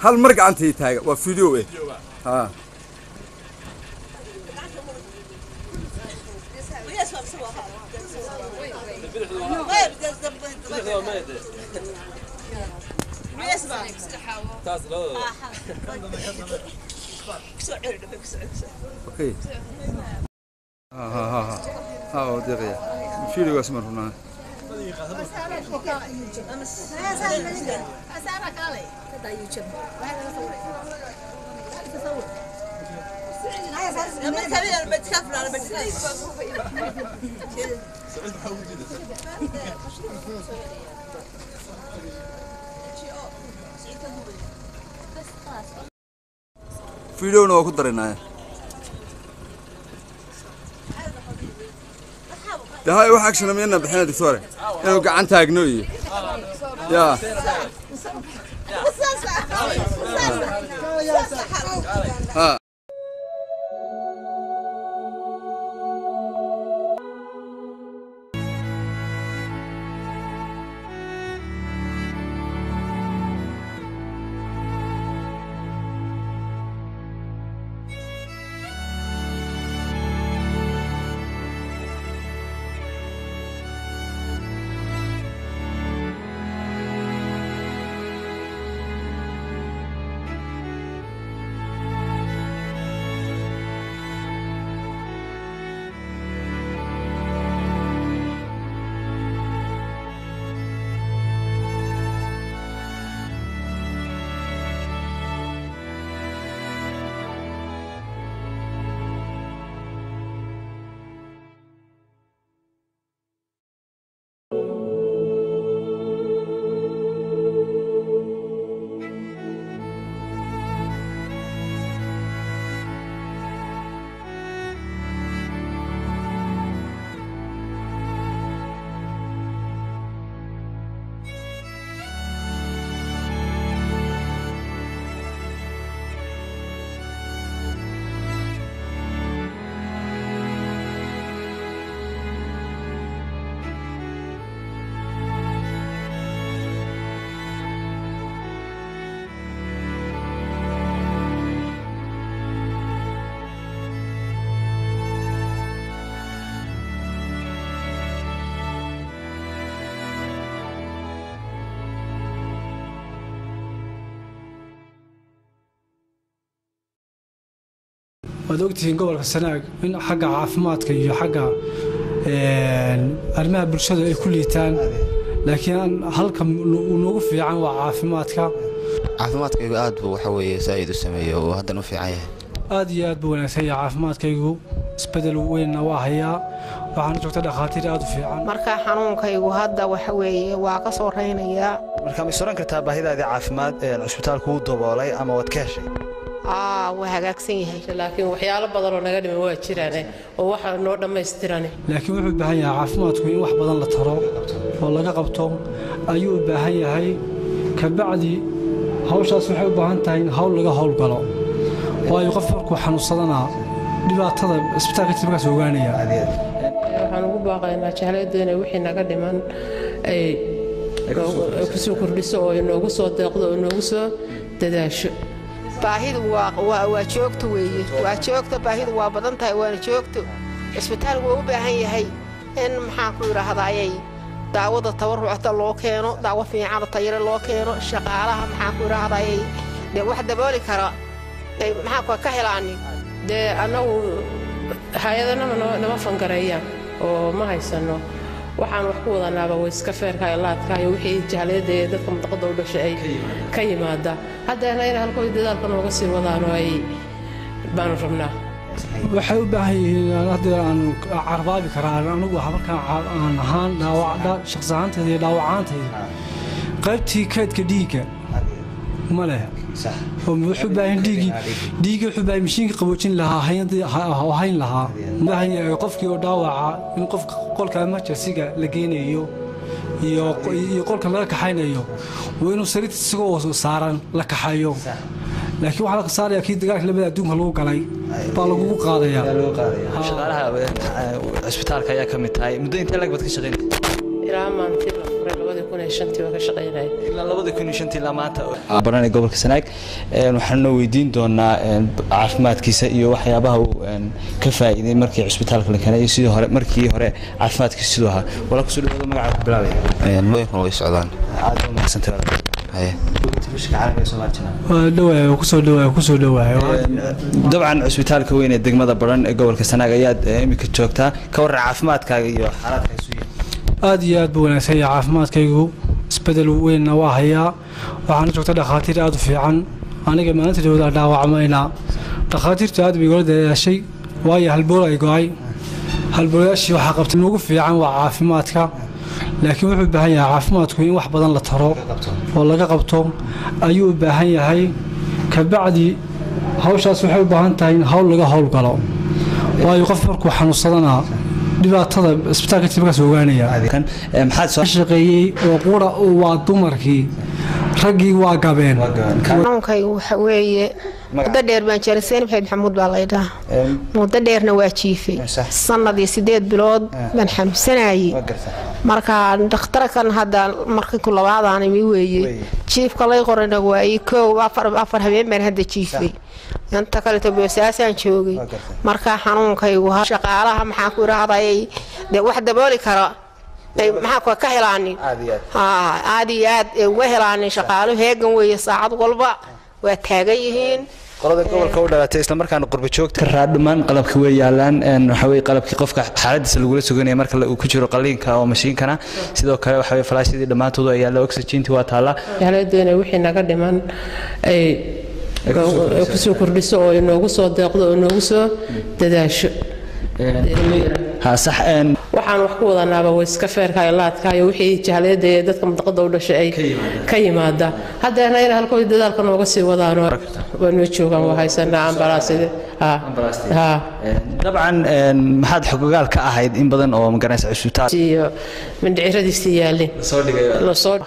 Hal mar gacanta taaga waa video eh. Ha. Okay. Ha ha ha. Ha ودقيقة. فيديو اسمه هنا. فيديو نو ku dareynaa. Dahay wax action ma bixina doctor. Inuu gacan taagno iyo. Ya. Ha. Waad ogtihiin gobolka Sanaag in xagga caafimaadka iyo xagga arrimaha bulshada ay ku liitaan, laakiin halka noogu fiican waa caafimaadka. Caafimaadkaygu aad buu waxa weeye zaa'id u sameeyay oo haddana u fiican yahay. Aad iyo aad buu wanaagsan yahay caafimaadkaygu, isbedel weynna waa hayaa, waxaana joogta dhakhaatiir aad u fiican. Marka xanuunkaygu hadda waxa weeye waa ka soo reynayaa. Marka ma suran kartaa baahidaadii caafimaad ee cusbitaalku uu daboolay ama waad ka heshay? Waa hagaagsan yahay, laakiin waxyaalo badan oo naga dhiman waa jiraan oo waxa noo dhammaystiran. Laakiin wuxuu u baahan yahay caafimaadku in wax badan la taro oo laga qabto ayuu u baahan yahay. Kabacdi hawshaas waxay u baahan tahay in hawl laga howlgalo, waayo qof markuu xanuunsadanaa dhibaatada isbitaalka jirta markaas ogaanaya. Waxaan ugu baaqaynaa jahlayadu inay wixii naga dhiman ay ku soo kordhiso oo inoogu soo deeqdo oo inoogu soo dadaasho. Baahidu waa joogto weeye, waa joogto, baahidu waa badan tahay, waana joogto. Cisbitaalku waa u baahan yahay in maxaan ku yidhaahdaayay daawada tabaructa loo keeno, daawo fiican oo tayare loo keeno, shaqaalaha maxaan ku yidhaahdaayay dee wax dabooli kara ay maxaan ka helaani. Dee annagu hay-adanama nama fangareeyaan oo ma haysano, waxaan wax ku wadanaaba way iska feerka laadka iyo wixii jahlayada ee dadka mudaqada u dhashay ay ka yimaada. Haddana inay halkooda dadaalka nooga sii wadaan oo ay baanu rabnaa. Waxay u baahan yihiin hadda aan carbaabi karaa anigu markaan aan ahaan dhaawac shakhsi ahaantayda iyo dhaawacaantayda qaybtii kaydka dhiigga ma leh. Wuxuu baahan dhiigii wuxuu baahan mishiinka qaboojin lahaa, hayn lahaa. Baahan yahay qofkii oo dhaawaca in qofka qolka emergency-ga la geynayo iyo qolka laga kaxaynayo waa inuu sariirta isagoo saaran la kaxayo. Laakiin waxaa la saarayaa kii dagaalka labada adduunka lagu galay baa lagugu qaadayaa. Shaqaalaha cisbitaalka ayaa ka mid tahay, muddo intee lag baad ka shaqeynaysa? Ilaa maantii la furay 2005-tii waan ka shaqaynayay. Ilaa 2005-tii ilaa maanta Baran ee gobolka Sanaag. Waxaan noo weydiin doonaa caafimaadkiisa iyo waxyaabaha uu ka faa'iiday markii cusbitaalka la keenay iyo sidii hore, markii hore caafimaadkiisa siduu ahaa. Walaa, kusoo dhawaado, magaca ku bilaabaya? Mooyinkuna way socdaan. Aad baa mahadsantahay walaal. Haye. Telefishinka caalamiga ee Soomaali Channel. Waa dhawaay, kusoo dhawaay, kusoo dhawaay. Dabcan cusbitaalka weyn ee degmada Baran ee gobolka Sanaag ayaad iminka joogtaa. Ka warran caafimaadkaaga iyo xaaladka isu yahay? Aad iyo aad buu wanaagsan yahay caafimaadkaygu, isbedel weynna waa hayaa. Waxaana joogta dhakhaatiir aad u fiican. Aniga maalinta dhawada dhaawacmayna dhakhaatiirtu aad bay igula dadaashay, waayo halbool ay go'ay, halboolayaashii waxaa qabtay ugu fiican waa caafimaadka. Laakiin wuxuu u baahan yahay caafimaadku in wax badan la taro oo laga qabto ayuu u baahan yahay. Kabacdi hawshaas waxay u baahan tahay in hawl laga howlgalo, waayo qof markuu xanuunsadana dhibaatada isbitaalka markaas ogaanaya. Kan maxaad soo shaqeeyey oo qura waa dumarkii, raggii waa gabeen. Xanuunkaygu waxa weeye muddo dheer baan jiray. Seen Maxamed Maxamuud baa laydhaha. Muddo dheerna waa jiifay, sanad iyo 8 bilood baan xanuunsanayay. Marka dhakhtarkan hadda markii ku labaadaan imi weeye. Jiifka lay qorana waa ii koow, afar habeen baan hadda jiifay, inta kaleto boosaasaan joogay. Marka xanuunkaygu shaqaalaha, maxaan ku idhaahday, dee wax dabooli kara ay maxaa ka helaanin, aad iyo aad ay uga helaanin. Shaqaalu heegan weeye, saacad walba waa taagan yihiin. Qolada gobolka u dhalatay isla markaana qurbo joogta raadhumaan qalabka way yaalaan. Waxa weeye qalabkii qofka xaaladiisa lagula suganaya marka uu ku jiro qaliinka oo mashiinkana. Sidoo kale waxa weeye falaashadii dhammaantood ay yaalla, oxygentii waa taallaa. Jahliyadeena wixii naga dhiman ay kusoo kordhiso oo inoogu soo deeqdo oo inoogu soo dadaasho. Ha, sax. Waxaan wax ku wadanaaba way iska feerka iyo laadka iyo wixii jahliyada ee dadka mantaqada u dhashay ay ka yimaada. Haddeerna inay halkooda dadaalka nooga sii wadaan waa noo joogaan, waa haysanaa ambalaasida. Ha ha. Dabcan maxaad xogogaal ka ahayd in badan oo magaranaysa cusbitaal iyo mindhiciradiisii yaalin soo dhigay lasoo